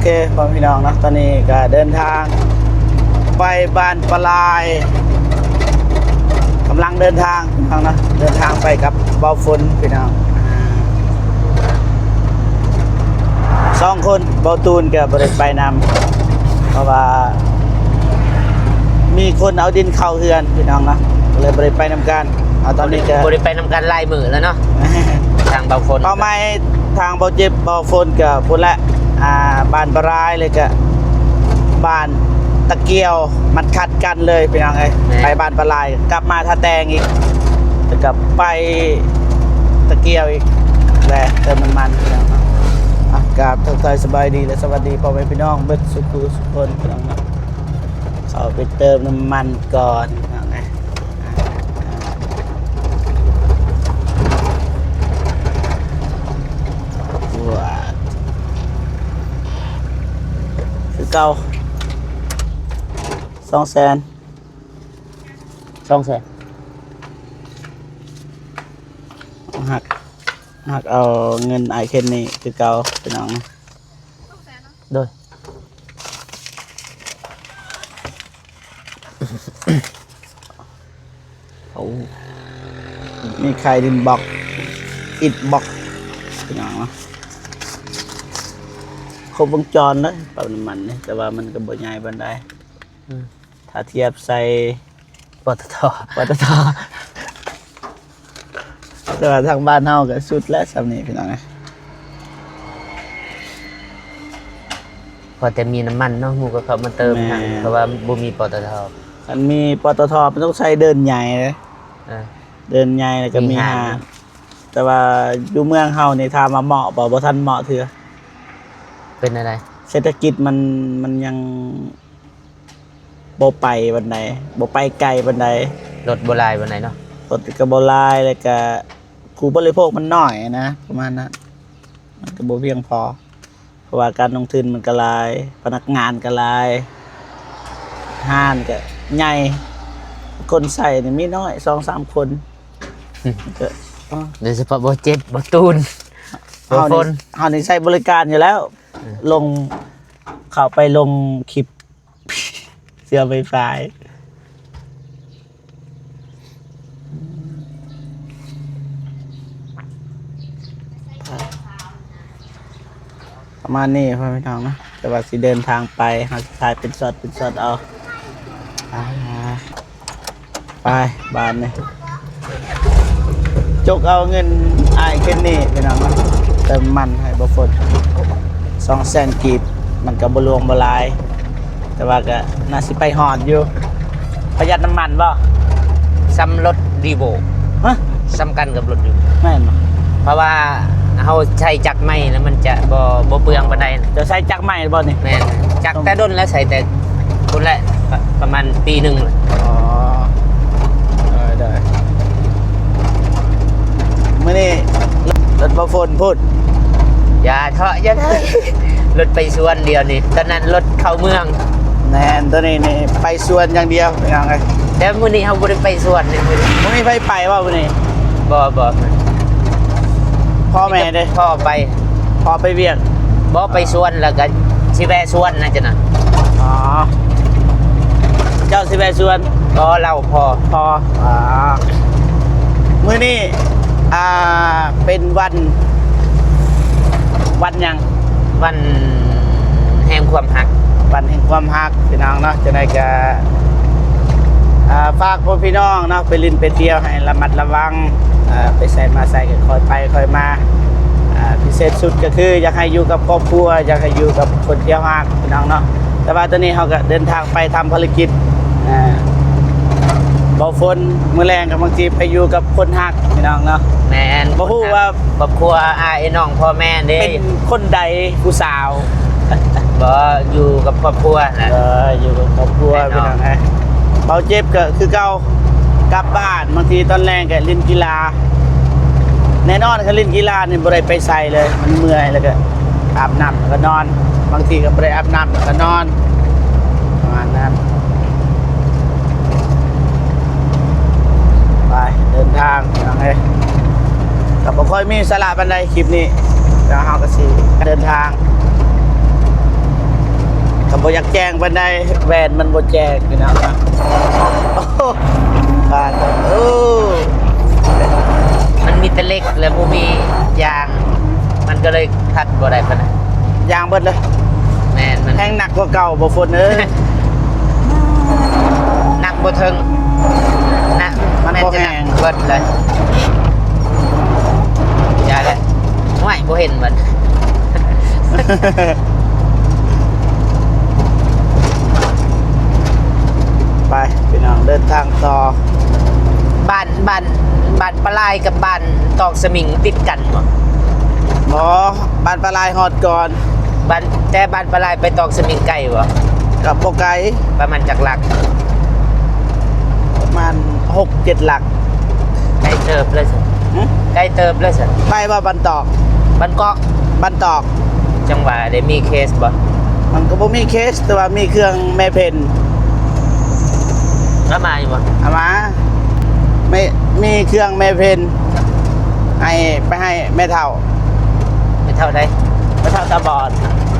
ເຄ ພໍ່ແມ່ພີ່ນ້ອງເນາະ ຕອນນີ້ກໍເດີນທາງໄປບ້ານປະລາຍ ກຳລັງເດີນທາງພີ່ນ້ອງເນາະ ເດີນທາງໄປກັບເບົາຝົນພີ່ນ້ອງ ສອງຄົນ ເບົາຕູນກໍບໍ່ໄດ້ໄປນຳ ເພາະວ່າມີຄົນເອົາດິນເຂົ້າເຮືອນພີ່ນ້ອງເນາະ ກໍເລີຍບໍ່ໄດ້ໄປນຳກັນ ເອົາ ຕອນນີ້ກໍບໍ່ໄດ້ໄປນຳກັນຫຼາຍມື້ແລ້ວເນາະ ທາງເບົາຝົນ ເປົ້າໝາຍທາງເບົາເຈັບ ເບົາຝົນກໍພຸ້ນແຫຼະ ອ່າ ບ້ານປະລາຍ ແລ້ວກໍບ້ານຕະກຽວ ມັນຂັດກັນເລີຍພີ່ນ້ອງເອີຍ ແມ່ນ ໄປບ້ານປະລາຍ ກັບມາທ່າແຕງອີກ ແລ້ວກໍໄປຕະກຽວອີກ ແລະເຕີມນ້ຳມັນພີ່ນ້ອງເນາະ ອ່ະ ກາບທັກທາຍສະບາຍດີ ແລະ ສະຫວັດດີພໍ່ແມ່ພີ່ນ້ອງເບິດສູ່ຜູ້ສູ່ຄົນພີ່ນ້ອງເນາະ ເຂົ້າໄປເຕີມນ້ຳມັນກ່ອນພີ່ນ້ອງເອີຍ. ຄືເກົ່າ ສອງແສນ ສອງແສນ ຮັກ ຮັກເອົາເງິນອ້າຍເຄນນີ້ຄືເກົ່າພີ່ນ້ອງ ໂດຍ ໂອ້ ມີຂາຍດິນບລັອກ ອິດບລັອກ ພີ່ນ້ອງເນາະ ຄົບວົງຈອນເລີຍ ປ້ຳນ້ຳມັນນີ້ ແຕ່ວ່າມັນກໍບໍ່ໃຫຍ່ປານໃດ ອືມ ຖ້າທຽບໃສ່ ປຕທ ປຕທ ແຕ່ວ່າທາງບ້ານເຮົາກໍສຸດແລ້ວຊ່ຳນີ້ພີ່ນ້ອງເອີຍ ພໍແຕ່ມີນ້ຳມັນເນາະ ໝູ່ກໍເຂົ້າມາເຕີມ ແມ່ນ ເພາະວ່າບໍ່ມີ ປຕທ ຄັນມີ ປຕທ ມັນຕ້ອງໃຊ້ເດີ່ນໃຫຍ່ເດ້ ເອີ ເດີ່ນໃຫຍ່ ແລ້ວກໍມີ ມີຮ້ານ ຮ້ານ ແຕ່ວ່າຢູ່ເມືອງເຮົານີ້ ຖາມວ່າເໝາະບໍ່? ບໍ່ທັນເໝາະເທື່ອ ເປັນແນວໃດ? ເສດຖະກິດມັນ ມັນຍັງ ບໍ່ໄປປານໃດ ບໍ່ໄປໄກປານໃດ ລົດບໍ່ຫຼາຍປານໃດເນາະ ລົດກໍບໍ່ຫຼາຍ ແລ້ວກະຜູ້ບໍລິໂພກມັນໜ້ອຍນະ ປະມານນັ້ນ ມັນກໍບໍ່ພຽງພໍ ເພາະວ່າການລົງທຶນມັນກໍຫຼາຍ ພະນັກງານກໍຫຼາຍ ຮ້ານກໍໃຫຍ່ ຄົນໃຊ້ນີ້ມີໜ້ອຍ ສອງສາມຄົນ ກໍ ໂດຍສະເພາະບໍ່ເຈັບບໍ່ຕູນ ເຮົານີ້ ບໍ່ຝົນ ເຮົານີ້ໃຊ້ບໍລິການຢູ່ແລ້ວ ອືມ ລົງ ເຂົ້າໄປລົງຄລິບ ເສືອໄຟຟ້າ ປະມານນີ້ພໍ່ແມ່ພີ່ນ້ອງເນາະ ແຕ່ວ່າຊິເດີນທາງໄປ ເຮົາຊິຖ່າຍເປັນຊັອດເປັນຊັອດເອົາ ອ່າ ໄປບາດນີ້ ຈົກເອົາເງິນອ້າຍເຄນນີ້ພີ່ນ້ອງເນາະ ເຕີມນ້ຳມັນໃຫ້ບໍ່ຝົນ ສອງແສນກີບ ມັນກໍບໍ່ຫຼວງບໍ່ຫຼາຍ ແຕ່ວ່າກໍໜ້າຊິໄປຮອດຢູ່ ປະຢັດນ້ຳມັນບໍ່? ສ່ຳລົດ Revo ຮະ? ສ່ຳກັນກັບລົດ Revo ແມ່ນບໍ່? ເພາະວ່າເຮົາໃຊ້ຈັກໃໝ່ແລ້ວມັນຈະບໍ່ ບໍ່ເປືອງປານໃດ ເຈົ້າໃຊ້ຈັກໃໝ່ບໍ່ນີ້? ແມ່ນ ຈັກແຕ່ດົນແລ້ວ ໃຊ້ແຕ່ ພຸ້ນແຫຼະ ປະ ປະມານປີໜຶ່ງແຫຼະ ອໍ ໄດ້ໆ ມື້ນີ້ລົດບໍ່ຝົນພຸ້ນ ຢ່າເທາະ ຢ່າເທາະ ລົດໄປສວນດຽວນີ້ ຕອນນັ້ນລົດເຂົ້າເມືອງ ແມ່ນ ຕອນນີ້ນີ້ໄປສວນຢ່າງດຽວພີ່ນ້ອງເອີຍ ແຕ່ມື້ນີ້ເຮົາບໍ່ໄດ້ໄປສວນນີ້ ມື້ນີ້ ບໍ່ມີໃຜໄປບໍ່ມື້ນີ້? ບໍ່ ບໍ່ ພໍ່ແມ່ເດ້? ພໍ່ໄປ ພໍ່ໄປວຽກ ບໍ່ ໄປສວນ ແລ້ວກໍຊິແວະສວນນະ ຈັ່ງນັ້ນ ອໍ ເຈົ້າຊິແວະສວນ ບໍ່ ເລົ່າພໍ່ ພໍ່ ອໍ ມື້ນີ້ ອ່າ ເປັນວັນ ວັນຫຍັງ? ວັນແຫ່ງຄວາມຮັກ ວັນແຫ່ງຄວາມຮັກ ພີ່ນ້ອງເນາະ ຈັ່ງໃດກໍ ອ່າ ຝາກພວກພີ່ນ້ອງເນາະ ໄປຫຼິ້ນໄປທ່ຽວໃຫ້ລະມັດລະວັງ ເອີ ໄປໃສມາໃສກໍຄ່ອຍໄປຄ່ອຍມາ ອ່າ ພິເສດສຸດກໍຄືຢາກໃຫ້ຢູ່ກັບຄອບຄົວ ຢາກໃຫ້ຢູ່ກັບຄົນທີ່ເຮົາຮັກ ພີ່ນ້ອງເນາະ ແຕ່ວ່າຕອນນີ້ເຮົາກໍເດີນທາງໄປທຳພາລະກິດ ອ່າ ບໍ່ຝົນ ມື້ແລງກໍບາງທີໄປຢູ່ກັບຄົນຮັກ ພີ່ນ້ອງເນາະ ແມ່ນ ບໍ່ຮູ້ວ່າ ຄອບຄົວອ້າຍນ້ອງພໍ່ແມ່ເດ້ ເປັນຄົນໃດ ຜູ້ສາວ ບໍ່ ຢູ່ກັບຄອບຄົວນະ ເອີ ຢູ່ກັບຄອບຄົວ ພີ່ນ້ອງເອີຍ ເບົາເຈັບກໍຄືເກົ່າ ກັບບ້ານ ບາງທີຕອນແລງກໍຫຼິ້ນກິລາ ແນ່ນອນ ຄັນຫຼິ້ນກິລານີ້ບໍ່ໄດ້ໄປໃສເລີຍ ມັນເມື່ອຍ ແລ້ວກໍອາບນ້ຳ ແລ້ວກໍນອນ ບາງທີກໍບໍ່ໄດ້ອາບນ້ຳ ແລ້ວກໍນອນ ປະມານນັ້ນ ໄປ ເດີນທາງ ພີ່ນ້ອງເອີຍ ກໍບໍ່ຄ່ອຍມີສາລະປານໃດ ຄລິບນີ້ ແລ້ວເຮົາກໍຊິເດີນທາງ ຢາກແຈ້ງປານໃດ ແວ່ນມັນບໍ່ແຈ້ງ ພີ່ນ້ອງ. ໂອ້ ບາດ ໂອ້ ມັນມີແຕ່ເຫຼັກ ແລະ ບໍ່ມີຢາງ ມັນກໍເລີຍພັດບໍ່ໄດ້ປານໃດ. ຢາງເບິດເລີຍ. ແມ່ນ ມັນແຮງໜັກກວ່າເກົ່າບໍ່ ຝົນເອີຍ. ໜັກບໍ່ເຖິງ ນະ ມັນບໍ່ແຮງ ແມ່ນຈະໜັກເບິດເລີຍ. ຢ່າເລີຍ ໂອ້ຍ ບໍ່ເຫັນມັນ. ໄປ ພີ່ນ້ອງ ເດີນທາງຕໍ່. ບ້ານ ບ້ານ ບ້ານປະລາຍກັບບ້ານຕອກສະໝິງຕິດກັນບໍ່? ບໍ່ ບ້ານປະລາຍຮອດກ່ອນ. ບ້ານ ແຕ່ບ້ານປະລາຍໄປຕອກສະໝິງໄກບໍ່? ກໍບໍ່ໄກ. ປະມານຈັກຫຼັກ? ປະມານຫົກເຈັດຫຼັກ. ໄກເຕີບເລີຍຊັ້ນ. ຫຶ? ໄກເຕີບເລີຍຊັ້ນ. ໄປບໍ່ບ້ານຕອກ? ບ້ານເກາະ. ບ້ານຕອກ. ຈັ່ງຫວະເດ ມີເຄສບໍ່? ມັນກໍບໍ່ມີເຄສ ແຕ່ວ່າມີເຄື່ອງແມ່ເພັນ. ເອົາມາຢູ່ບໍ່? ເອົາມາ. ແມ່ ມີເຄື່ອງແມ່ເພັນ ໃຫ້ ໄປໃຫ້ແມ່ເຖົ້າ. ແມ່ເຖົ້າໃດ? ແມ່ເຖົ້າຕາບອດ.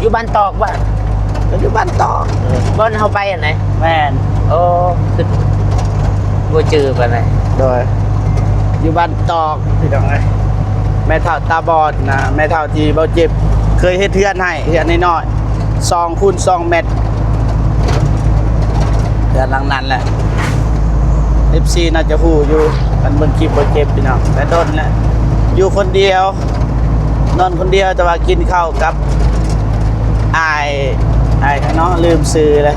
ຢູ່ບ້ານຕອກບໍ່? ກໍຢູ່ບ້ານຕອກ. ເອີ ບ່ອນເຮົາໄປຫັ້ນໃດ? ແມ່ນ. ໂອ້ ຄືບໍ່ຈື່ປານໃດ. ໂດຍ ຢູ່ບ້ານຕອກ ພີ່ນ້ອງເອີຍ. ແມ່ເຖົ້າຕາບອດນະ ແມ່ເຖົ້າທີ່ເບົາເຈັບເຄີຍເຮັດເຮືອນໃຫ້ ເຮືອນນ້ອຍໆ ສອງຄູນສອງແມັດ ເຮືອນຫຼັງນັ້ນແຫຼະ. ເອັຟຊີ ໜ້າຈະຮູ້ຢູ່ ຄັນເບິ່ງຄລິບເບົາເຈັບ ພີ່ນ້ອງ ແຕ່ດົນແລ້ວ ຢູ່ຄົນດຽວ ນອນຄົນດຽວ ແຕ່ວ່າກິນເຂົ້າກັບ ອ້າຍ ອ້າຍຫຍັງເນາະ ລືມຊື່ແລ້ວ.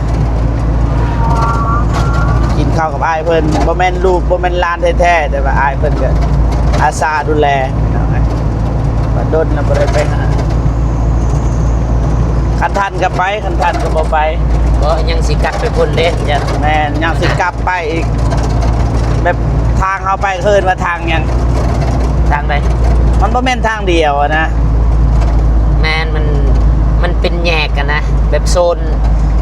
ກິນເຂົ້າກັບອ້າຍເພິ່ນ ບໍ່ແມ່ນລູກ ບໍ່ແມ່ນຫຼານແທ້ໆ ແຕ່ວ່າອ້າຍເພິ່ນກໍອາສາດູແລ ພີ່ນ້ອງເອີຍ. ວ່າດົນແລ້ວບໍ່ໄດ້ໄປຫາ. ຄັນທັນກໍໄປ ຄັນທັນກໍບໍ່ໄປ. ບໍ່ ຍັງຊິກັບໄປພຸ້ນເດ້. ແມ່ນ ຍັງຊິກັບ ໄປອີກ ແບບທາງເຮົາໄປເອີ້ນວ່າທາງຫຍັງ? ທາງໃດ? ມັນບໍ່ແມ່ນທາງດຽວນະ. ແມ່ນ ມັນ ມັນເປັນແຍກກັນນະ ແບບໂຊນ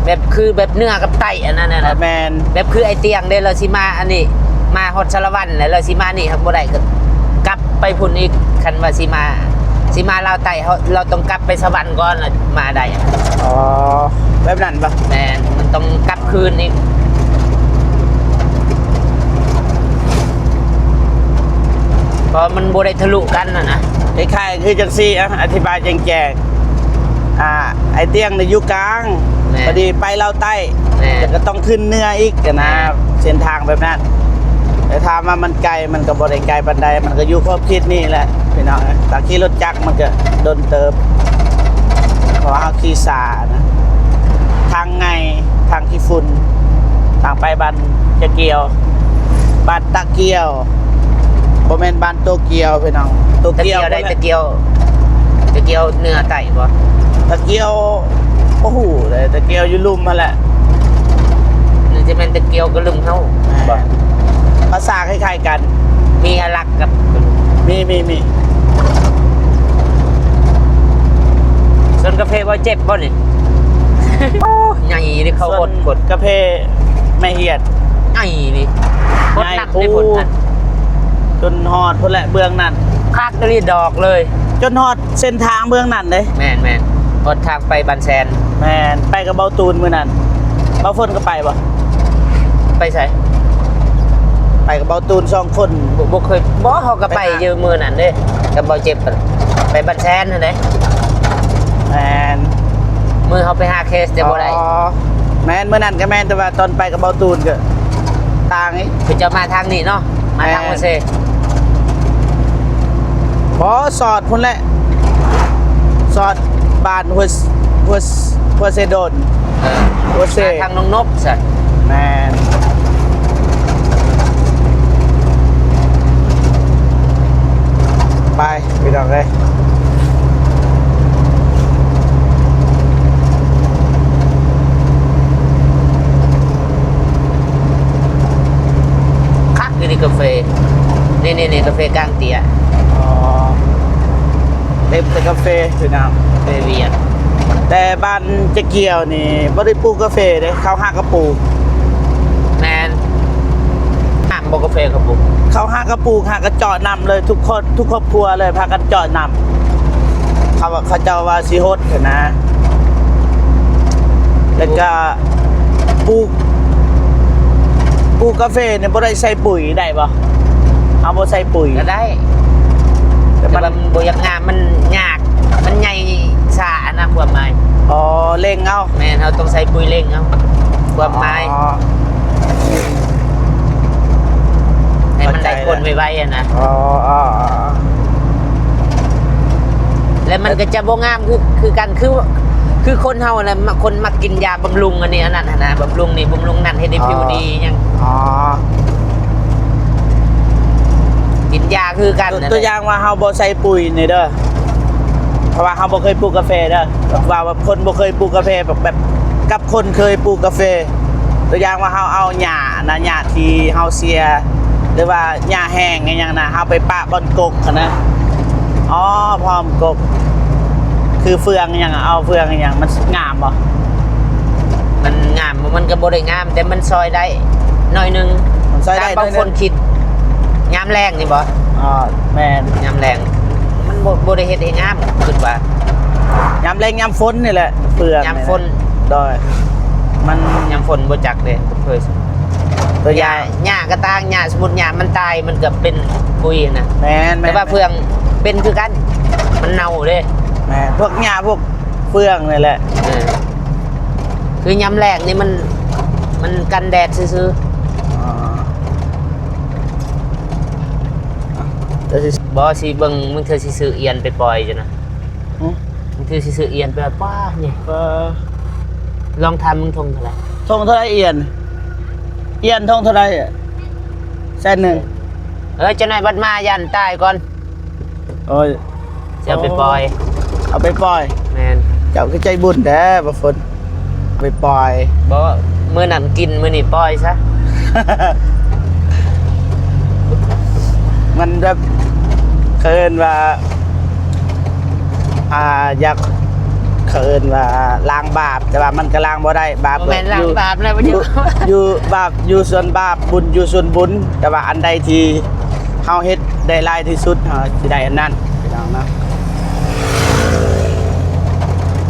ແບບຄືແບບເໜືອກັບໃຕ້ອັນນັ້ນນະ. ແມ່ນ ແບບຄືໄອ້ຕຽງເດ້ ລາວຊິມາອັນນີ້ ມາຮອດສາລະວັນ ແລ້ວລາວຊິມານີ້ ຫາກບໍ່ໄດ້ ກໍກັບໄປພຸ້ນອີກ. ຄັນວ່າຊິມາ ຊິມາລາວໃຕ້ ເຮົາ ລາວຕ້ອງກັບໄປສະຫວັນກ່ອນ ລະມາໄດ້. ອໍ ແບບນັ້ນບໍ່? ແມ່ນ ມັນຕ້ອງກັບຄືນອີກ ເພາະມັນບໍ່ໄດ້ທະລຸກັນຫັ້ນນະ. ຄ້າຍໆຄືຈັ່ງຊີ້ ອະ ອະທິບາຍແຈ້ງໆ ອ່າ ໄອ້ຕຽງນີ້ຢູ່ກາງ ແມ່ນ ພໍດີໄປລາວໃຕ້ ແມ່ນ ແລ້ວກໍຕ້ອງຂຶ້ນເໜືອອີກນະ. ແມ່ນ ເສັ້ນທາງແບບນັ້ນ ແຕ່ຖາມວ່າມັນໄກ ມັນກໍບໍ່ໄດ້ໄກປານໃດ ມັນກໍຢູ່ຂອບເຂດນີ້ແຫຼະ ພີ່ນ້ອງເອີຍ. ຖ້າຂີ່ລົດຈັກມັນກໍດົນເຕີບ ເພາະວ່າເຮົາຂີ່ຊ້ານະ. ທາງໃຫຍ່ ທາງຂີ້ຝຸ່ນ ທາງໄປບ້ານຈະກ່ຽວ ບ້ານຕະກ່ຽວ ບໍ່ແມ່ນບ້ານໂຕກ່ຽວ ພີ່ນ້ອງ ໂຕກ່ຽວ ຕະກ່ຽວໃດ ຕະກ່ຽວ ຕະກ່ຽວເໜືອໃຕ້ບໍ່? ຕະກ່ຽວບໍ່ຮູ້ເດ້ ຕະກ່ຽວຢູ່ລຸ່ມຫັ້ນແຫຼະ. ຫຼືຈະແມ່ນຕະກ່ຽວກະລຶມເຮົາ ແມ່ນ ບໍ່? ພາສາຄ້າຍໆກັນ ມີອາລັກກັບ ມີ ມີ ມີ. ສວນກາເຟບໍ່ເຈັບບໍ່ນີ້? ໂອ້ ໃຫຍ່ນີ້ ເຂົາຫົດ ສວນກົດກາເຟແມ່ຫຽດ ໃຫຍ່ນີ້ ຫົດ ໃຫຍ່ ໜັກນີ້ ໂອ້ ພຸ້ນຫັ້ນ ຈົນຮອດພຸ້ນແຫຼະ ເບື້ອງນັ້ນ ຄັກອີ່ຫຼີ ດອກເລີຍ ຈົນຮອດເສັ້ນທາງເບື້ອງນັ້ນເດ້. ແມ່ນໆ ຮອດທາງໄປບ້ານແຊນ. ແມ່ນ ໄປກັບເບົາຕູນມື້ນັ້ນ ເບົາຝົນກໍໄປບໍ່? ໄປໃສ? ໄປກັບເບົາຕູນສອງຄົນ. ບໍ່ ບໍ່ເຄີຍ ບໍ່ ເຮົາກໍໄປ ໄປຫາ ຢູ່ມື້ນັ້ນເດ້ ກັບເບົາເຈັບ ໄປບ້ານແຊນຫັ້ນເດ້. ແມ່ນ ມື້ເຮົາໄປຫາເຄສແຕ່ບໍ່ໄດ້. ອໍ ແມ່ນ ມື້ນັ້ນກໍແມ່ນ ແຕ່ວ່າຕອນໄປກັບເບົາຕູນກໍຕ່າງອີກ. ຄືເຈົ້າມາທາງນີ້ເນາະ ມາທາງ ແມ່ນ ໂຮເຊ. ບໍ່ ສອດພຸ້ນແຫຼະ ສອດບ້ານຫົວ ຫົວ ຫົວເຊໂດນ. ເອີ ຫົວເຊ ມາທາງນ້ອງນົບຊັ້ນ. ແມ່ນ ໄປ ພີ່ນ້ອງເອີຍ ຄັກຢູ່ນີ້ກາເຟ ນີ້ໆໆ ກາເຟກາງເຕ້ຍ. ອໍ ເຕັມແຕ່ກາເຟ ພີ່ນ້ອງ ກາເຟຫວຽດ. ແຕ່ບ້ານຈະກ່ຽວນີ້ບໍ່ໄດ້ປູກກາເຟເດ້ ເຂົາຫາກະປູກ. ແມ່ນ ຫ້າມບໍ່ກາເຟເຂົາປູກ ເຂົາຫາກະປູກ ຫາກະເຈາະນຳເລີຍ ທຸກຄົນ ທຸກຄອບຄົວເລີຍ ພາກັນເຈາະນຳ. ເຂົາ ເຂົາເຈົ້າວ່າຊິຫົດຫັ້ນນະ. ແລ້ວກໍປູກ ປູກກາເຟນີ້ບໍ່ໄດ້ໃສ່ປຸ໋ຍໄດ້ບໍ່? ເຮົາບໍ່ໃສ່ປຸ໋ຍ ກໍໄດ້ ແຕ່ ແຕ່ ມັນ ວ່າມັນບໍ່ຢາກງາມ ມັນຍາກ ມັນໃຫຍ່ຊ້ານະ ຄວາມໝາຍ. ອໍ ເລັ່ງເອົາ. ແມ່ນ ເຮົາຕ້ອງໃສ່ປຸ໋ຍເລັ່ງເອົາ ຄວາມໝາຍ. ອໍ ໃຫ້ມັນໄດ້ຜົນໄວໆ ຫັ້ນນະ. ອໍ ອໍ ແລ້ວມັນກໍຈະບໍ່ງາມຄື ຄືກັນ ຄື ຄືຄົນເຮົານະ ມັກ ຄົນມັກກິນຢາບຳລຸງອັນນີ້ອັນນັ້ນຫັ້ນນະ ບຳລຸງນີ້ບຳລຸງນັ້ນ ເຮັດໃຫ້ຜິວດີຫຍັງ. ອໍ ກິນຢາຄືກັນ. ຕົວ ຕົວຢ່າງວ່າເຮົາບໍ່ໃສ່ປຸ໋ຍນີ້ເດີ ເພາະວ່າເຮົາບໍ່ເຄີຍປູກກາເຟເດີ ແບບວ່າ ແບບຄົນບໍ່ເຄີຍປູກກາເຟ ແບບ ແບບກັບຄົນເຄີຍປູກກາເຟ ຕົວຢ່າງວ່າເຮົາເອົາຫຍ້ານະ ຫຍ້າທີ່ເຮົາເສຍ ຫຼືວ່າຫຍ້າແຫ້ງອີ່ຫຍັງນະ ເຮົາໄປປະບ່ອນກົກຫັ້ນນະ. ອໍ ພ້ອມກົກ ຄືເຟືອງອີ່ຫຍັງ ເອົາເຟືອງອີ່ຫຍັງ ມັນງາມບໍ່? ມັນງາມບໍ່? ມັນກໍບໍ່ໄດ້ງາມ ແຕ່ມັນຊ່ອຍໄດ້ໜ້ອຍໜຶ່ງ. ມັນຊ່ອຍໄດ້ໜ້ອຍໜຶ່ງ. ຕາມບາງຄົນຄິດ ຍາມແລ້ງນີ້ບໍ່? ອໍ ແມ່ນ ຍາມແລ້ງ ມັນບໍ່ ບໍ່ໄດ້ເຮັດໃຫ້ງາມ ຄິດວ່າ. ຍາມແລ້ງຍາມຝົນນີ້ແຫຼະ ເຟືອງ ຍາມຝົນ. ໂດຍ ມັນ ຍາມຝົນບໍ່ຈັກເດ້ ບໍ່ເຄີຍ. ຕົວຢ່າງ ຫຍ້າ ຫຍ້າກະຕ່າງ ຫຍ້າ ສົມມຸດຫຍ້າມັນຕາຍ ມັນກໍເປັນປຸ໋ຍນະ. ແມ່ນໆ ແຕ່ວ່າເຟືອງເປັນຄືກັນ ມັນເນົ່າເດ້. ແມ່ນ ພວກຫຍ້າ ພວກເຟືອງນີ້ແຫຼະ. ເອີ ຄືຍາມແລ້ງນີ້ມັນ ມັນກັນແດດຊື່ໆ. ອໍ ແຕ່ຊິ ບໍ່ ຊິເບິ່ງ ບາງເທື່ອຊິຊື້ອຽນໄປປ່ອຍຢູ່ນະ. ຫຶ? ບາງເທື່ອຊິຊື້ອຽນໄປປ່ອຍນີ້. ເອີ ລອງຖາມເບິ່ງ ຖົງເທົ່າໃດ? ຖົງເທົ່າໃດອຽນ? ອຽນຖົງເທົ່າໃດ? ແສນໜຶ່ງ. ເອີ ຈັກໜ້ອຍບັດມາຢ້ານຕາຍກ່ອນ. ໂອ້ຍ ຊິເອົາໄປປ່ອຍ. ເອົາໄປປ່ອຍ. ແມ່ນ. ເຈົ້າຄືໃຈບຸນແທ້ ບໍ່ຝົນ ເອົາໄປປ່ອຍ. ບໍ່ ມື້ນັ້ນກິນ ມື້ນີ້ປ່ອຍຊະ. ມັນແບບ ເຂົາເອີ້ນວ່າ ອ່າ ຢາກ ເຂົາເອີ້ນວ່າລ້າງບາບ ແຕ່ວ່າມັນກໍລ້າງບໍ່ໄດ້ ບາບ ບໍ່ແມ່ນລ້າງບາບແລ້ວ ຢູ່ ຢູ່ ຢູ່ ບາບຢູ່ສ່ວນບາບ ບຸນຢູ່ສ່ວນບຸນ ແຕ່ວ່າອັນໃດທີ່ເຮົາເຮັດໄດ້ຫຼາຍທີ່ສຸດ ເຮົາຊິໄດ້ອັນນັ້ນ ພີ່ນ້ອງເນາະ.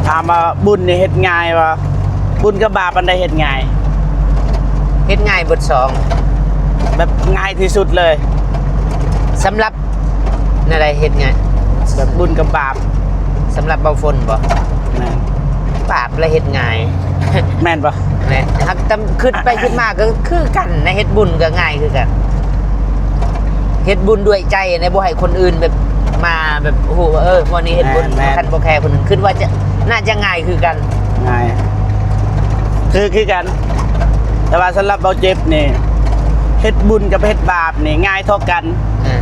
ຖາມວ່າບຸນນີ້ເຮັດງ່າຍບໍ່? ບຸນກັບບາບອັນໃດເຮັດງ່າຍ? ເຮັດງ່າຍເບິດສອງ ແບບງ່າຍທີ່ສຸດເລີຍ ສຳລັບ ແນວໃດເຮັດງ່າຍ? ແບບບຸນກັບບາບ ສຳລັບເບົາຝົນບໍ່? ແມ່ນ. ບາບລະເຮັດງ່າຍ ແມ່ນບໍ່? ແມ່ນ. ຫາກ ແຕ່ຄິດໄປຄິດມາກໍຄືກັນນະ ເຮັດບຸນກໍງ່າຍຄືກັນ ເຮັດບຸນດ້ວຍໃຈນະ ບໍ່ໃຫ້ຄົນອື່ນແບບ ມາແບບ ໂອ້ໂຫ ເອີ ມື້ນີ້ເຮັດບຸນ ແມ່ນໆ ຄັນບໍ່ແຄຄົນອື່ນ ຄິດວ່າຈະ ໜ້າຈະງ່າຍຄືກັນ. ງ່າຍ ຄື ຄືກັນ ແຕ່ວ່າສຳລັບເບົາເຈັບນີ້ ເຮັດບຸນກັບເຮັດບາບນີ້ງ່າຍເທົ່າກັນ. ເອີ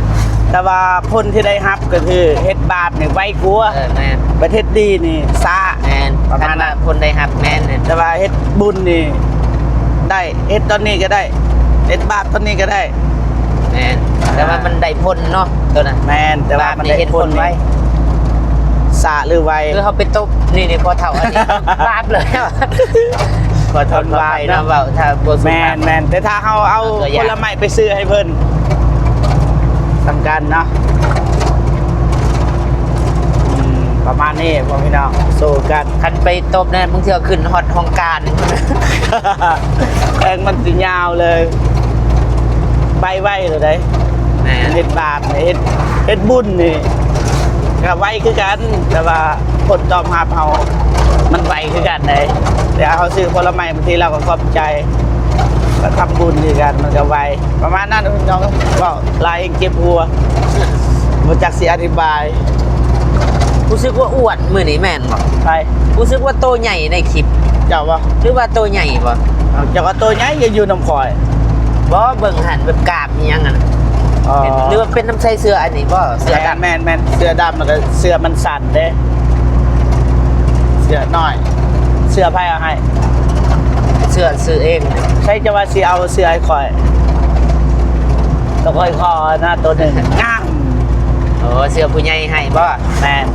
ແຕ່ວ່າຜົນທີ່ໄດ້ຮັບກໍຄືເຮັດບາບນີ້ໄວກວ່າ. ເອີ ແມ່ນ. ບັດເຮັດດີນີ້ຊ້າ. ແມ່ນ. ປະມານນັ້ນ. ຄັນວ່າຜົນໄດ້ຮັບ ແມ່ນ. ແຕ່ວ່າເຮັດບຸນນີ້ໄດ້ ເຮັດຕອນນີ້ກໍໄດ້ ເຮັດບາບຕອນນີ້ກໍໄດ້. ແມ່ນ. ແຕ່ວ່າມັນໄດ້ຜົນເນາະ ໂຕນັ້ນ. ແມ່ນ. ແຕ່ວ່າມັນໄດ້ຜົນໄວ ຊ້າຫຼືໄວ? ຄືເຮົາໄປຕົບ ນີ້ ນີ້ ພໍ່ເຖົ້າອັນນີ້ ບາບເລີຍ ຂໍໂທດຂໍອະໄພເນາະ ເວົ້າຖ້າບໍ່ສຸພາບ. ແມ່ນໆ ແຕ່ຖ້າເຮົາເອົາ ເອົາຕົວຢ່າງ ຜົນລະໄມ້ໄປຊື້ໃຫ້ເພິ່ນ ສຳຄັນເນາະ. ອືມ ປະມານນີ້ ພວກພີ່ນ້ອງ ໂຊກັນ. ຄັນໄປຕົບນະ ບາງເທື່ອຂຶ້ນຮອດຫ້ອງການ ແພງມັນຊິຍາວເລີຍ ໄວໆ ໂລດໃດ໋. ແມ່ນ. ເຮັດບາບ ເຮັດ ເຮັດບຸນນີ້ກໍໄວຄືກັນ ແຕ່ວ່າຜົນຕອບຮັບເຮົາມັນໄວຄືກັນໃດ໋. ແຕ່ເຮົາຊື້ຜົນລະໄມ້ ບາງທີລາວກໍຂອບໃຈ ກໍທຳບຸນຄືກັນ ມັນກໍໄວ ປະມານນັ້ນ. ນ້ອງເວົ້າຫຼາຍເຈັບຫົວ ບໍ່ຈັກຊິອະທິບາຍ. ຮູ້ສຶກວ່າອ້ວນມື້ນີ້ແມ່ນບໍ່? ໃຜ? ຮູ້ສຶກວ່າໂຕໃຫຍ່ໃນຄລິບ. ເຈົ້າບໍ່? ຫຼືວ່າໂຕໃຫຍ່ບໍ່? ເຈົ້າກໍໂຕໃຫຍ່ ກໍຢູ່ນຳຂ້ອຍ. ບໍ່ ເບິ່ງຫັ້ນແບບກາບອີ່ຫຍັງຫັ້ນ. ອໍ ຫຼືວ່າເປັນນຳໃສ່ເສື້ອອັນນີ້ບໍ່? ເສື້ອດຳ. ແມ່ນໆ ເສື້ອດຳ ແລ້ວກໍເສື້ອມັນສັ້ນເດ້ ເສື້ອນ້ອຍ. ເສື້ອໃຜເອົາໃຫ້? ເສື້ອຊື້ເອງ. ໃສຈະວ່າຊິເອົາເສື້ອໃຫ້ຂ້ອຍ? ໂຕຂ້ອຍຂໍນະ ໂຕໜຶ່ງງາມ. ໂອ້ ເສື້ອຜູ້ໃຫຍ່ໃຫ້ບໍ່? ແມ່ນ.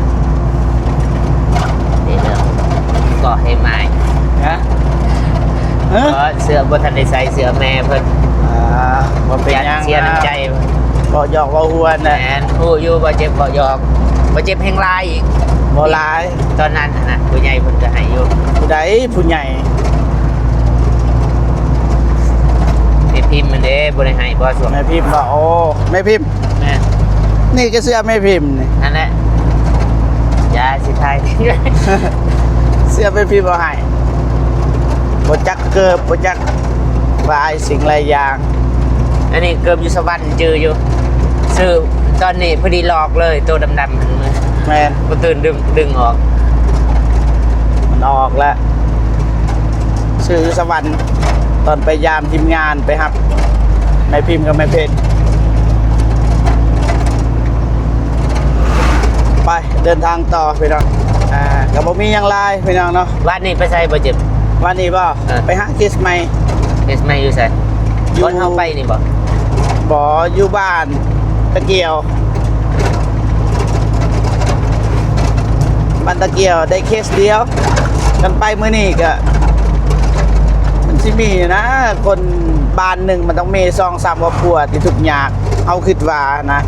ເດີ ກໍໃຫ້ໝາຍ. ຮະ? ເອີ ເສື້ອບໍ່ທັນໄດ້ໃສ່ ເສື້ອແມ່ເພິ່ນ. ອ່າ ບໍ່ເປັນຫຍັງ ຢ້ານເສຍນ້ຳໃຈ ເວົ້າຫຍອກເວົ້າຫົວນະ. ແມ່ນ ຮູ້ຢູ່ ບໍ່ເຈັບ ເວົ້າຫຍອກ ບໍ່ເຈັບແຮງຫຼາຍອີກ. ບໍ່ຫຼາຍ. ຕອນນັ້ນຫັ້ນນະ ຜູ້ໃຫຍ່ເພິ່ນກໍໃຫ້ຢູ່. ຜູ້ໃດຜູ້ໃຫຍ່? ແມ່ພິມຫັ້ນເດ້ ບໍ່ໄດ້ໃຫ້ບໍ່ຊ່ວງ? ແມ່ພິມວ່າ ໂອ້ ແມ່ພິມ. ແມ່ນ. ນີ້ກໍເສື້ອແມ່ພິມນີ້. ນັ້ນແຫຼະ. ຢ່າຊິຖ່າຍ. ເສື້ອແມ່ພິມເອົາໃຫ້. ບໍ່ຈັກເກີບ ບໍ່ຈັກຫຼາຍສິ່ງຫຼາຍຢ່າງ. ອັນນີ້ເກີບຢູ່ສະຫວັນ ຈື່ຢູ່ ຊື້ຕອນນີ້ພໍດີລອກເລີຍ ໂຕດຳໆ ແມ່ນ ບໍ່ຕື່ນດຶງ ດຶງອອກ ມັນອອກແລ້ວ. ຊື້ຢູ່ສະຫວັນ ຕອນໄປຢາມທີມງານ ໄປຮັບແມ່ພິມກັບແມ່ເພັນ. ໄປ ເດີນທາງຕໍ່ພີ່ນ້ອງ. ອ່າ ກໍບໍ່ມີຫຍັງຫຼາຍພີ່ນ້ອງເນາະ. ວານນີ້ໄປໃສບໍ່ເຈັບ? ວານນີ້ບໍ່? ເອີ ໄປຫາເຄສໃໝ່. ເຄສໃໝ່ຢູ່ໃສ? ຢູ່ ບ່ອນເຮົາໄປນີ້ບໍ່? ບໍ່ ຢູ່ບ້ານຕະກຽວ ບ້ານຕະກຽວໄດ້ເຄສດຽວ. ຄັນໄປມື້ນີ້ກໍ ມັນຊິມີນະ ຄົນບ້ານໜຶ່ງມັນຕ້ອງມີສອງສາມຄອບຄົວທີ່ທຸກຍາກ ເຮົາຄິດວ່ານະ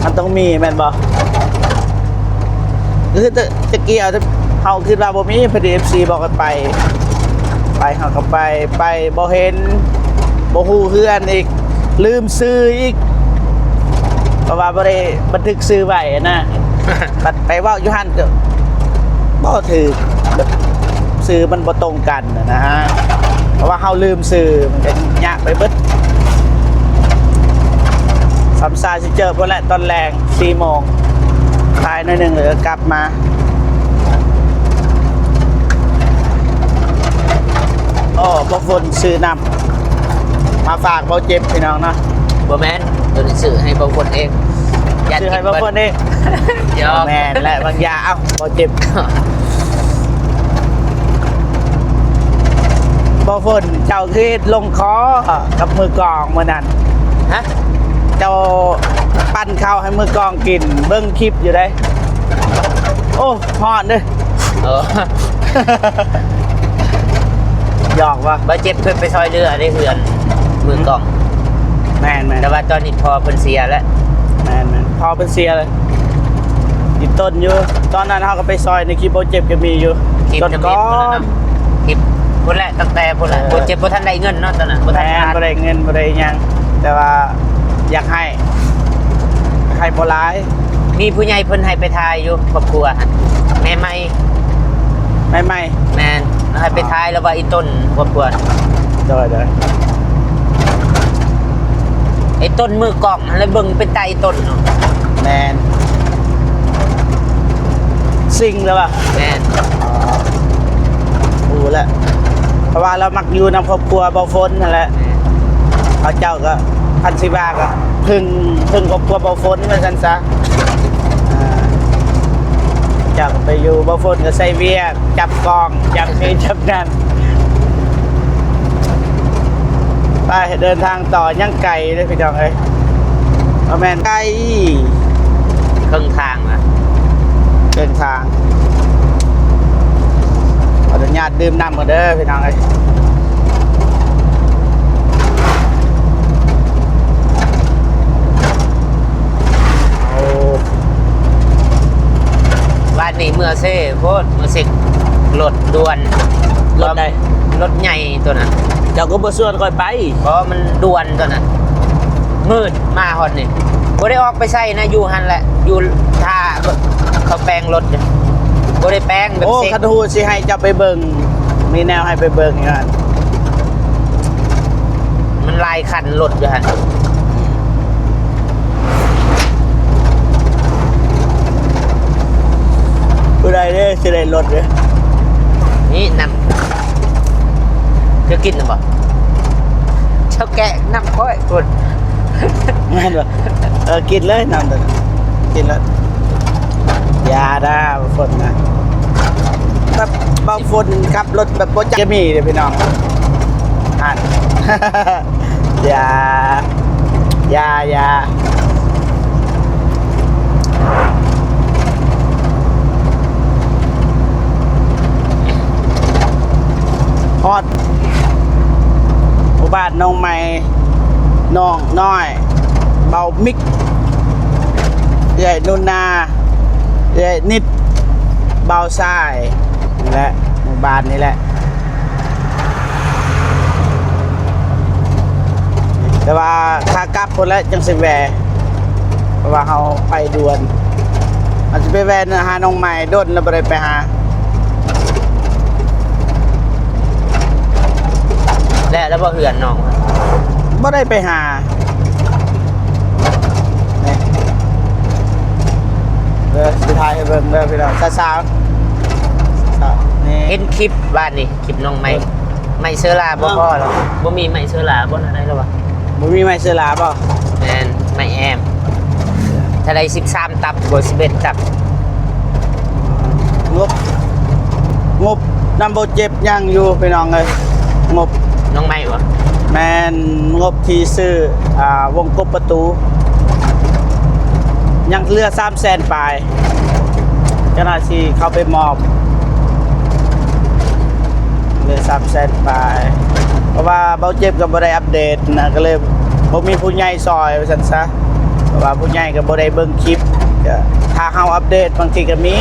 ມັນຕ້ອງມີແມ່ນບໍ່? ຄືຕະ ຕະກີ້ເຮົາຄິດວ່າບໍ່ມີ ພໍດີເອັຟຊີບອກໃຫ້ໄປ ໄປເຮົາກໍໄປ ໄປບໍ່ເຫັນ ບໍ່ຮູ້ເຮືອນອີກ ລືມຊື່ອີກ ເພາະວ່າບໍ່ໄດ້ບັນທຶກຊື່ໄວ້ນະ. ບັດໄປເວົ້າຢູ່ຫັ້ນກໍບໍ່ຖືກ ແບບຊື່ມັນບໍ່ຕົງກັນ. ນະ ເພາະວ່າເຮົາລືມຊື່ ມັນກໍຍາກໄປເບິດ. ສຳຊາຊິເຈີພຸ້ນແຫຼະ ຕອນແລງສີ່ໂມງ ຖ່າຍໜ້ອຍໜຶ່ງ ແລ້ວກໍກັບມາ. ໂອ້ ບໍ່ຝົນຊື້ນ້ຳມາຝາກເບົາເຈັບ ພີ່ນ້ອງເນາະ. ບໍ່ແມ່ນ ໂຕນີ້ຊື້ໃຫ້ເບົາຝົນເອງ ຢ້ານ ຊື້ໃຫ້ເບົາຝົນເອງ. ຫຍອກ ແມ່ນແຫຼະ ບາງຢ່າງ. ເອົ້າ ເບົາເຈັບ ເບົາຝົນ ເຈົ້າຄືເຮັດລົງຄໍກັບມືກອງມື້ນັ້ນ? ຮະ? ເຈົ້າປັ້ນເຂົ້າໃຫ້ມືກອງກິນ ເບິ່ງຄລິບຢູ່ເດ້. ໂອ້ ຮ້ອນເດ້. ເອີ ຫຍອກວ່າ ບາດເຈັບເພິ່ນໄປຊ່ອຍເຫຼືອໃນເຮືອນມືກອງ. ແມ່ນໆ ແຕ່ວ່າຕອນນີ້ພໍ່ເພິ່ນເສຍແລ້ວ. ແມ່ນໆ ພໍ່ເພິ່ນເສຍແລ້ວ ຕິດຕົ້ນຢູ່. ຕອນນັ້ນເຮົາກໍໄປຊ່ອຍໃນຄລິບບາດເຈັບກໍມີຢູ່ ຄລິບ ຕົ້ນ ນຳ ກ່ອນ ຄລິບພຸ້ນແຫຼະ ຕັ້ງແຕ່ພຸ້ນແຫຼະ. ເອີ ບາດເຈັບບໍ່ທັນໄດ້ເງິນເນາະຕອນນັ້ນ ບໍ່ທັນ ແມ່ນ ບໍ່ໄດ້ເງິນ ບໍ່ໄດ້ຫຍັງ ແຕ່ວ່າຢາກໃຫ້ ໃຫ້ບໍ່ຫຼາຍ. ມີຜູ້ໃຫຍ່ເພິ່ນໃຫ້ໄປຖ່າຍຢູ່ຄອບຄົວຫັ້ນ ແມ່ໃໝ່ ແມ່ໃໝ່. ແມ່ນ ໃຫ້ໄປຖ່າຍແລ້ວວ່າອີຕົ້ນຄອບຄົວ. ໂດຍໆ ໄອ້ຕົ້ນມືກອງຫັ້ນແຫຼະ ເບິ່ງເປັນຕາອີຕົ້ນເນາະ. ແມ່ນ ຊິງແລ້ວວ່າ. ແມ່ນ ອໍ ຮູ້ແລ້ວ ເພາະວ່າລາວມັກຢູ່ນຳຄອບຄົວເບົາຝົນຫັ້ນແຫຼະ. ແມ່ນ ເຂົາເຈົ້າກໍ ຄັນຊິວ່າກໍເພິ່ງ ເພິ່ງຄອບຄົວເບົາຝົນວ່າຊັ້ນຊະ. ອ່າ ເຈົ້າກໍໄປຢູ່ ເບົາຝົນກໍໃສ່ວຽກ ຈັບກ້ອງ ຈັບນີ້ຈັບນັ້ນ. ໄປ ເດີນທາງຕໍ່ ຍັງໄກເດ້ພີ່ນ້ອງເອີຍ. ບໍ່ແມ່ນໄກ ເຄິ່ງທາງລະ ເຄິ່ງທາງ. ຂໍອະນຸຍາດດື່ມນ້ຳກ່ອນເດີພີ່ນ້ອງເອີຍ. ໂອ້ ວານນີ້ເມືອເຊໂພດ ເມືອເຊັກລົດດ່ວນ. ລົດໃດ? ລົດໃຫຍ່ໂຕນັ້ນ. ເຈົ້າກໍບໍ່ຊວນຂ້ອຍໄປ. ບໍ່ ມັນດ່ວນໂຕນັ້ນ ມືດມາຮອດນີ້ ບໍ່ໄດ້ອອກໄປໃສນະ ຢູ່ຫັ້ນແຫຼະ ຢູ່ຖ້າເຂົາແປງລົດ ບໍ່ໄດ້ແປງແບບ. ໂອ້ ເຊັກ ຄັນຮູ້ຊິໃຫ້ເຈົ້າໄປເບິ່ງ ມີແນວໃຫ້ໄປເບິ່ງຢູ່ຫັ້ນ ມັນຫຼາຍຄັນລົດຢູ່ຫັ້ນ. ຜູ້ໃດເດ້ຊິໄດ້ລົດເດ້? ນີ້ນ້ຳ ເຈົ້າກິນນຳບໍ່? ເຈົ້າແກະນ້ຳຂ້ອຍພຸ້ນ. ແມ່ນບໍ່? ເອີ ກິນເລີຍນ້ຳໂຕນັ້ນ ກິນເລີຍ. ຢ່ານະ ເບົາຝົນນະ ແບບເບົາຝົນຂັບລົດແບບບໍ່ຈັກຈະມີເດ້ພີ່ນ້ອງ. ຫັ້ນ ຢ່າ ຢ່າ ຢ່າ. ຮອດໝູ່ບ້ານນ້ອງໃໝ່ ນ້ອງນ້ອຍ ເບົາມິກ ເອື້ອຍນຸນາ ເອື້ອຍນິດ ບ່າວຊາຍນີ້ແຫຼະ ໝູ່ບ້ານນີ້ແຫຼະ ແຕ່ວ່າຂາກັບພຸ້ນແຫຼະຈັ່ງຊິແວ່ ເພາະວ່າເຮົາໄປດ່ວນ ເຮົາຊິໄປແວ່ຫານ້ອງໃໝ່ ດົນແລ້ວບໍ່ໄດ້ໄປຫາ. ແລ້ວ ແລ້ວບໍ່ເຮືອນນ້ອງ? ບໍ່ໄດ້ໄປຫາ ນີ້ ເດີ ຊິຖ່າຍໃຫ້ເບິ່ງເດີພີ່ນ້ອງ ສາວໆ ນີ້ ເຫັນຄລິບວານນີ້ ຄລິບນ້ອງໃໝ່ ເອີ ໄມ້ເຊີລາບໍ່ພໍແລ້ວ ບໍ່ມີໄມ້ເຊີລາບໍ່ ແນວໃດແລ້ວວະ? ບໍ່ມີໄມ້ເຊີລາບໍ່? ແມ່ນ ໄມ້ແອມ ເທົ່າໃດ ສິບສາມຕັບບໍ່ ສິບເອັດຕັບ. ງົບ ງົບນຳບໍ່ເຈັບຍັງຢູ່ພີ່ນ້ອງເອີຍ ງົບນ້ອງໃໝ່ບໍ່? ແມ່ນ ງົບທີ່ຊື້ ອ່າ ວົງກົບປະຕູ ຍັງເຫຼືອສາມແສນປາຍ ເຈົ້າໜ້າທີ່ເຂົ້າໄປມອບ ເຫຼືອສາມແສນປາຍ ເພາະວ່າເບົາເຈັບກໍບໍ່ໄດ້ອັບເດດນະ ກໍເລີຍບໍ່ມີຜູ້ໃຫຍ່ຊ່ອຍວ່າຊັ້ນຊະ ເພາະວ່າຜູ້ໃຫຍ່ກໍບໍ່ໄດ້ເບິ່ງຄລິບ ກໍຖ້າເຮົາອັບເດດບາງທີກໍມີ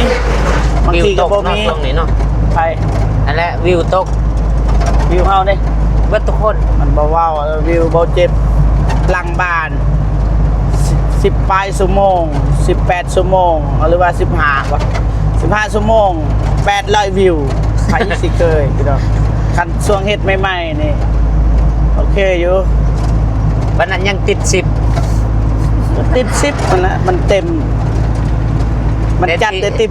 ບາງທີກໍບໍ່ມີ. ວິວຕົກເນາະ ຊ່ວງນີ້ເນາະ ໃຜ? ອັນແຫຼະ ວິວຕົກ ວິວເຮົາເດ້ ເບິດທຸກຄົນ ມັນບໍ່ເວົ້າ ວິວເບົາເຈັບຫຼັງບ້ານ ສິບ ສິບປາຍຊົ່ວໂມງ ສິບແປດຊົ່ວໂມງ ຫຼືວ່າສິບຫ້າ ບໍ່ ສິບຫ້າຊົ່ວໂມງ ແປດຮ້ອຍວິວ ໃຜຊິເຄີຍພີ່ນ້ອງ ຄັນຊ່ວງເຮັດໃໝ່ໆນີ້ ໂອເຄຢູ່ ປານນັ້ນຍັງຕິດສິບ ກໍຕິດສິບຫັ້ນແຫຼະ ມັນເຕັມ ມັນຈັດໄດ້ຕິດ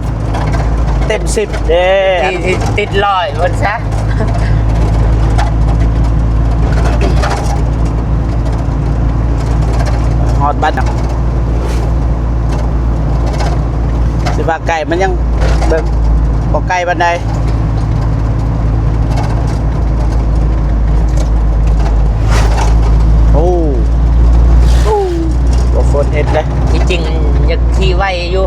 ເຕັມສິບເດ້ ທີ່ ທີ່ຕິດຮ້ອຍເພິ່ນຊະ ຮອດບັດ ຊິວ່າໄກມັນຍັງ ເບິ່ງ ບໍ່ໄກປານໃດ. ໂອ້ ໂອ້ ບໍ່ຝົນເຮັດເດ້ ທີ່ຈິງຢາກຂີ່ໄວຢູ່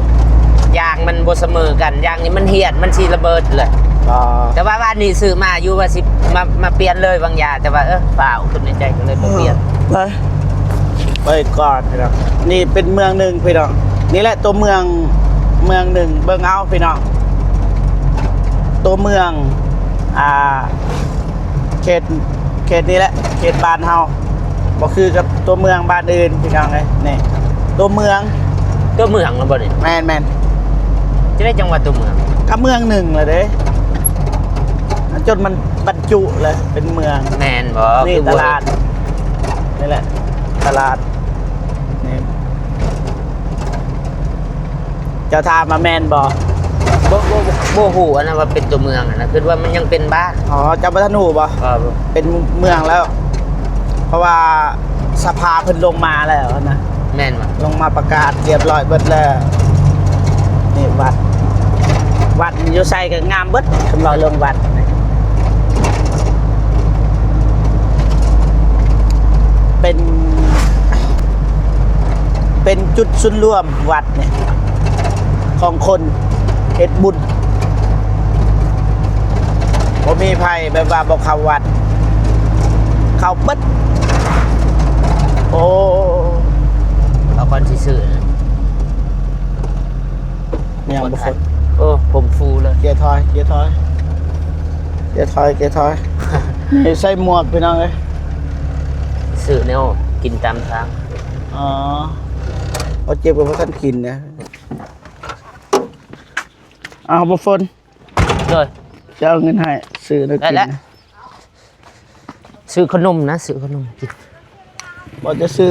ຢາງມັນບໍ່ສະເໝີກັນ ຢາງນີ້ມັນຫຽດ ມັນຊິລະເບີດເລີຍ. ອໍ ແຕ່ວ່າວານນີ້ຊື້ມາຢູ່ ວ່າຊິມາ ມາປ່ຽນເລີຍວາງຢາ ແຕ່ວ່າ ເອີ ຟ້າວ ຄິດໃນໃຈກໍເລີຍບໍ່ປ່ຽນ ໄປ ໄປກ່ອນພີ່ນ້ອງ. ນີ້ເປັນເມືອງໜຶ່ງພີ່ນ້ອງ ນີ້ແຫຼະຕົວເມືອງ ເມືອງໜຶ່ງ ເບິ່ງເອົາພີ່ນ້ອງ ຕົວເມືອງ ອ່າ ເຂດ ເຂດນີ້ແຫຼະ ເຂດບ້ານເຮົາ ບໍ່ຄືກັບຕົວເມືອງບ້ານອື່ນພີ່ນ້ອງເອີຍ. ນີ້ຕົວເມືອງ ຕົວເມືອງແລ້ວບໍ່ນີ້? ແມ່ນໆ ຈະໄດ້ຈັ່ງວ່າຕົວເມືອງ ກໍເມືອງໜຶ່ງລະເດ້ ຈົນມັນບັນຈຸລະເປັນເມືອງ. ແມ່ນບໍ່? ນີ້ຕະຫຼາດ ນີ້ແຫຼະຕະຫຼາດ ນີ້ ເຈົ້າຖາມວ່າແມ່ນບໍ່? ບໍ່ ບໍ່ ບໍ່ ບໍ່ຮູ້ອັນນັ້ນວ່າເປັນຕົວເມືອງຫັ້ນນະ ຄິດວ່າມັນຍັງເປັນບ້ານ. ອໍ ເຈົ້າບໍ່ທັນຮູ້ບໍ່? ເອີ ເປັນເມືອງແລ້ວ ເພາະວ່າສະພາເພິ່ນລົງມາແລ້ວນະ. ແມ່ນບໍ່? ລົງມາປະກາດລຽບຮ້ອຍເບິດແລ້ວ. ນີ້ວັດ ວັດຢູ່ໃສກໍງາມເບິດ ຄຳເວົ້າເລື່ອງວັດ ເປັນ ເປັນຈຸດສູນລວມວັດນີ້ ຂອງຄົນເຮັດບຸນ ບໍ່ມີໃຜແບບວ່າບໍ່ເຂົ້າວັດ ເຂົ້າເບິດ. ໂອ້ ເອົາກ່ອນຊິຊື້ນະ ຍັງບໍ່ຄົນ. ໂອ້ ຜົມຟູເລີຍ ເກຍຖອຍ ເກຍຖອຍ ເກຍຖອຍ ເກຍຖອຍ. ນີ້ໃສ່ໝວກພີ່ນ້ອງເອີຍ ຊື້ແນວກິນຕາມທາງ. ອໍ ເອົາເຈັບກໍບໍ່ທັນກິນນະ. ເອົາ ບໍ່ຝົນ ໂດຍ ຈະເອົາເງິນໃຫ້ຊື້ແນວກິນ ຊື້ຂະໜົມນະ ຊື້ຂະໜົມກິນ. ບໍ່ຈະຊື້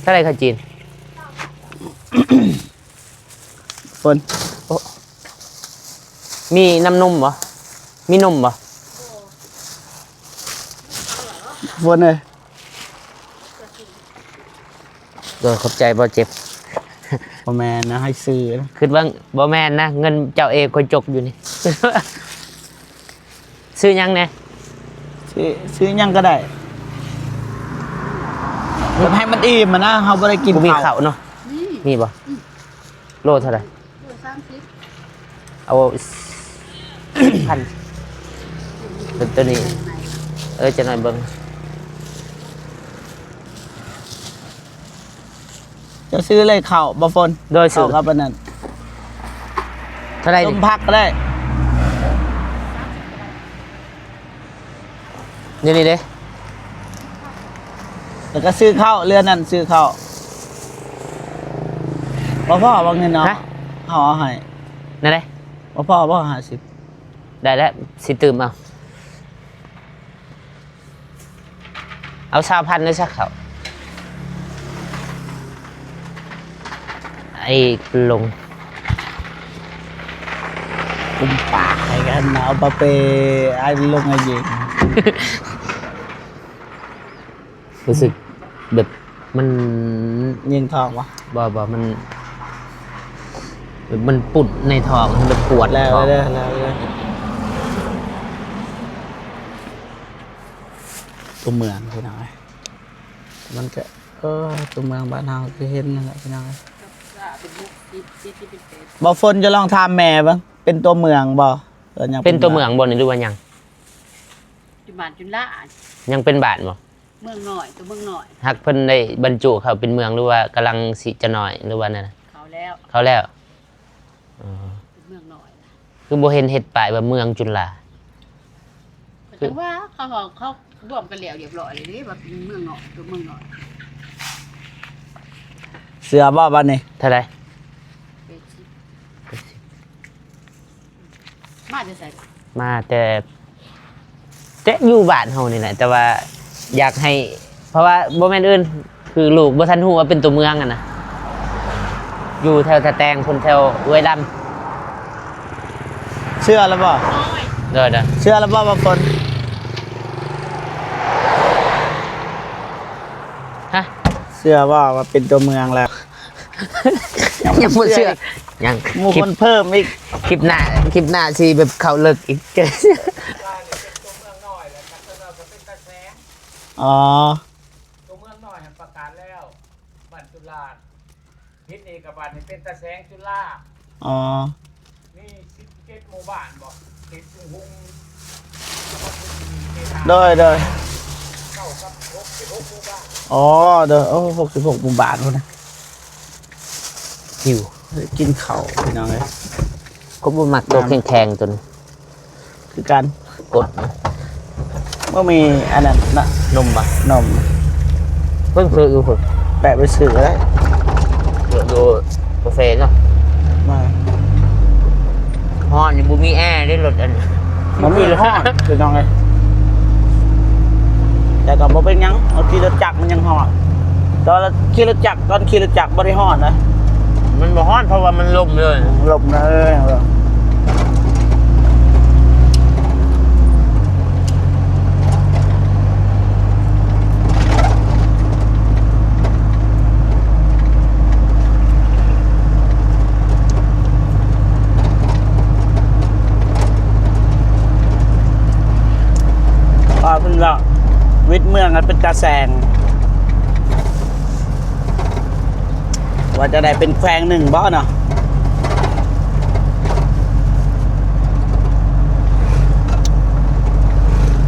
ເທົ່າໃດຂະຈີນ? ຝົນ ໂອ້ ມີນ້ຳນົມບໍ່? ມີນົມບໍ່? ຝົນເອີຍ ໂດຍ ຂອບໃຈບໍ່ເຈັບ. ບໍ່ແມ່ນນະ ໃຫ້ຊື້ນະ ຄິດວ່າບໍ່ແມ່ນນະ ເງິນເຈົ້າເອງຂ້ອຍຈົກຢູ່ນີ້. ຊື້ຫຍັງແດ່? ຊື້ ຊື້ຫຍັງກໍໄດ້ ແບບໃຫ້ມັນອີ່ມຫັ້ນນະ ເຮົາບໍ່ໄດ້ກິນ ບໍ່ມີເຂົ້າ ເຂົ້າເນາະ. ມີ ມີບໍ່? ໂລເທົ່າໃດ? ໂລສາມສິບ ເອົາສິບພັນ ໂຕນີ້ ເອີ ຈັກໜ້ອຍເບິ່ງ. ຈະຊື້ເລີຍເຂົ້າບໍ່ຝົນ? ໂດຍ ຊື້ ເຂົ້າກັບອັນນັ້ນ ເທົ່າໃດນີ້? ຕົ້ມຜັກກໍໄດ້ ນີ້ ນີ້ເດ້ ແລ້ວກໍຊື້ເຂົ້າ ເຮືອນັ້ນຊື້ເຂົ້າ ບໍ່ພໍບໍ່ເງິນເນາະ? ຮະ? ເຮົາເອົາໃຫ້ ແນວໃດ? ບໍ່ພໍບໍ່ ຫ້າສິບ? ໄດ້ແລ້ວ ຊິຕື່ມເອົາ. ເອົາຊາວພັນເດີຊະເຂົ້າ ໄອ້ລົງ ກຸມປາກໃຫ້ກັນ ເອົາປາເປ ໄອ້ລົງ ໄອ້ຍິງ ຮູ້ສຶກແບບມັນ ຍິງທ້ອງບໍ່? ບໍ່ ບໍ່ ມັນ ແບບມັນປຸດໃນທ້ອງ ແບບປວດ ແລ້ວ ທ້ອງ ແລ້ວ ແລ້ວ ແລ້ວ. ຕົວເມືອງພີ່ນ້ອງເອີຍ ມັນກະ ເອີ ຕົວເມືອງບ້ານເຮົາຄືເຫັນນັ້ນແຫຼະພີ່ນ້ອງເອີຍ. ບໍ່ຝົນຈະລອງຖາມແມ່ເບິ່ງ ເປັນຕົວເມືອງບໍ່ ຫຼືຍັງ ເປັນຕົວເມືອງບໍ່ນີ້ ຫຼືວ່າຫຍັງ? ຈຸມານຈຸລາ ຍັງເປັນບ້ານບໍ່? ເມືອງນ້ອຍ ຕົວເມືອງນ້ອຍ ຫາກເພິ່ນໄດ້ບັນຈຸເຂົ້າເປັນເມືອງ ຫຼືວ່າກຳລັງຊິຈະນ້ອຍ ຫຼືວ່າແນວໃດ? ເຂົ້າແລ້ວ ເຂົ້າແລ້ວ ອໍ ເປັນເມືອງນ້ອຍ ຄືບໍ່ເຫັນເຮັດປ້າຍວ່າເມືອງຈຸລາ? ກໍຈັ່ງວ່າເຂົາ ເຂົາລວມກັນແລ້ວຮຽບຮ້ອຍເລີຍເດ້ ວ່າເປັນເມືອງນ້ອຍ ຕົວເມືອງນ້ອຍ. ເຊື່ອບໍ່ບາດນີ້? ເທົ່າໃດ? ແປດສິບ ມາແຕ່ໃສ? ມາແຕ່ ແຕ່ຢູ່ບ້ານເຮົານີ້ແຫຼະ ແຕ່ວ່າຢາກໃຫ້ ເພາະວ່າບໍ່ແມ່ນອື່ນ ຄືລູກບໍ່ທັນຮູ້ວ່າເປັນຕົວເມືອງຫັ້ນນະ ຢູ່ແຖວທ່າແຕງພຸ້ນ ແຖວເວຍລຳ. ເຊື່ອແລ້ວບໍ່? ໂດຍໆ. ເຊື່ອແລ້ວບໍ່ວ່າຝົນ? ຮະ? ເຊື່ອບໍ່ວ່າເປັນຕົວເມືອງແລ້ວ? ຍັງບໍ່ເຊື່ອ ຍັງ ມີຄົນເພີ່ມອີກ ຄລິບໜ້າ ຄລິບໜ້າຊິແບບເຂົ້າເລິກອີກ. ອໍ ຕົວເມືອງນ້ອຍຫັ້ນປະກາດແລ້ວ ບ້ານຈຸລາ ເຮັດເອກະບາດນີ້ເປັນຕາແສງຈຸລາ. ອໍ ມີສິບເຈັດໝູ່ບ້ານບໍ່ ເຂດຊຸງຮຸງ ໂດຍໆ. ເກົ້າກັບຫົກສິບຫົກໝູ່ບ້ານ. ອໍ ໂດຍ ໂອ້ ຫົກສິບຫົກໝູ່ບ້ານພຸ້ນນະ. ຫິວ ກິນເຂົ້າພີ່ນ້ອງເອີຍ. ກໍບໍ່ມັກໂຕແຂງໆໂຕນີ້ ຄືກັນ ກົດ ບໍ່ມີອັນນັ້ນນະ ນົມບໍ່? ນົມ ເພິ່ນຊື້ຢູ່ພຸ້ນ ແປະໄປຊື້ກໍໄດ້ ຢູ່ກາເຟເນາະ. ມາ ຮ້ອນນີ້ບໍ່ມີແອເດ້ລົດອັນນີ້ ມັນມີຮ້ອນພີ່ນ້ອງເອີຍ ແຕ່ກໍບໍ່ເປັນຫຍັງ ເຮົາຂີ່ລົດຈັກມັນຍັງຮ້ອນ ຕອນຂີ່ລົດຈັກ ຕອນຂີ່ລົດຈັກບໍ່ໄດ້ຮ້ອນນະ. ມັນບໍ່ຮ້ອນ ເພາະວ່າມັນລົມເລີຍ ລົມເລີຍ. ວ່າເພິ່ນວ່າວິດເມືອງຫັ້ນເປັນຕາແສງ ວ່າຈະໄດ້ເປັນແຂວງໜຶ່ງບໍ່ເນາະ?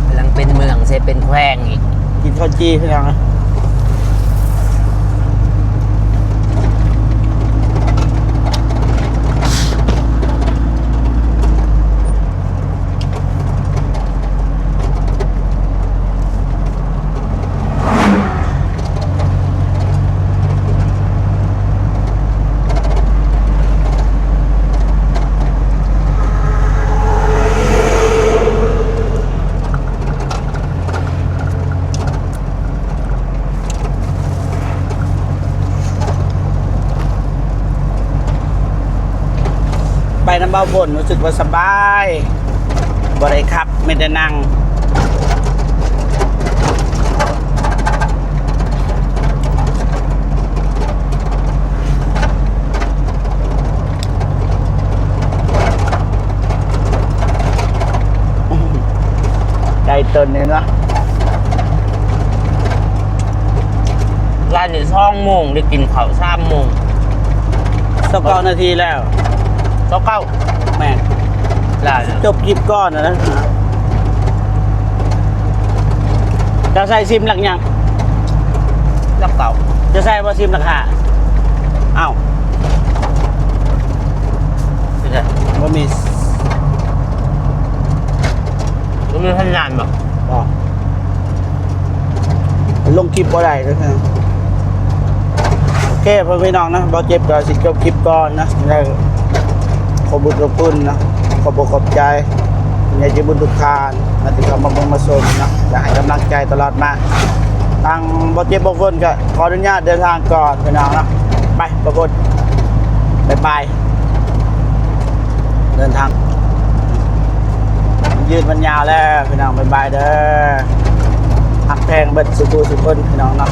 ກຳລັງເປັນເມືອງ ໃສ່ເປັນແຂວງອີກ. ກິນເຂົ້າຈີ່ເພິ່ນເອົາ ໄປນຳບ່າວຝົນ ຮູ້ສຶກວ່າສະບາຍ ບໍ່ໄດ້ຂັບ ມີແຕ່ນັ່ງ. ໄກເຕີນນີ້ເນາະ ລາວນີ້ສອງໂມງ ໄດ້ກິນເຂົ້າສາມໂມງ ຊາວເກົ້ານາທີແລ້ວ ຊາວເກົ້າ ແມ່ນ ລາວນີ້ ຈົບຄລິບກ່ອນນະ. ເຈົ້າໃສ່ຊິມຫຼັກຫຍັງ? ຫຼັກເກົ້າ. ເຈົ້າໃສ່ບໍ່ຊິມຫຼັກຫ້າ? ອ້າວ ເປັນຫຍັງ? ບໍ່ມີ ບໍ່ມີສັນຍານບໍ່? ບໍ່ ລົງຄລິບບໍ່ໄດ້ເດີ. ໂອເຄ ພໍ່ແມ່ພີ່ນ້ອງເນາະ, ບໍ່ເຈັບກໍຊິຈົບຄລິບກ່ອນເນາະ. ໄດ້ ຂອບບຸນຂອບຄຸນເນາະ, ຂອບອົກຂອບໃຈຜູ້ໃຫຍ່ໃຈບຸນທຸກທ່ານນະ ທີ່ເຂົ້າມາເບິ່ງມາຊົມເນາະ ແລະ ໃຫ້ກຳລັງໃຈຕະຫຼອດມາ. ທາງບໍ່ເຈັບບໍ່ຝົນກໍຂໍອະນຸຍາດເດີນທາງກ່ອນພີ່ນ້ອງເນາະ. ໄປ ບໍ່ຝົນ ບາຍບາຍ. ເດີນທາງ ມັນຍືດມັນຍາວແລ້ວພີ່ນ້ອງ, ບາຍບາຍເດີ. ຮັກແພງເບິດສູ່ຜູ້ສູ່ຄົນພີ່ນ້ອງເນາະ.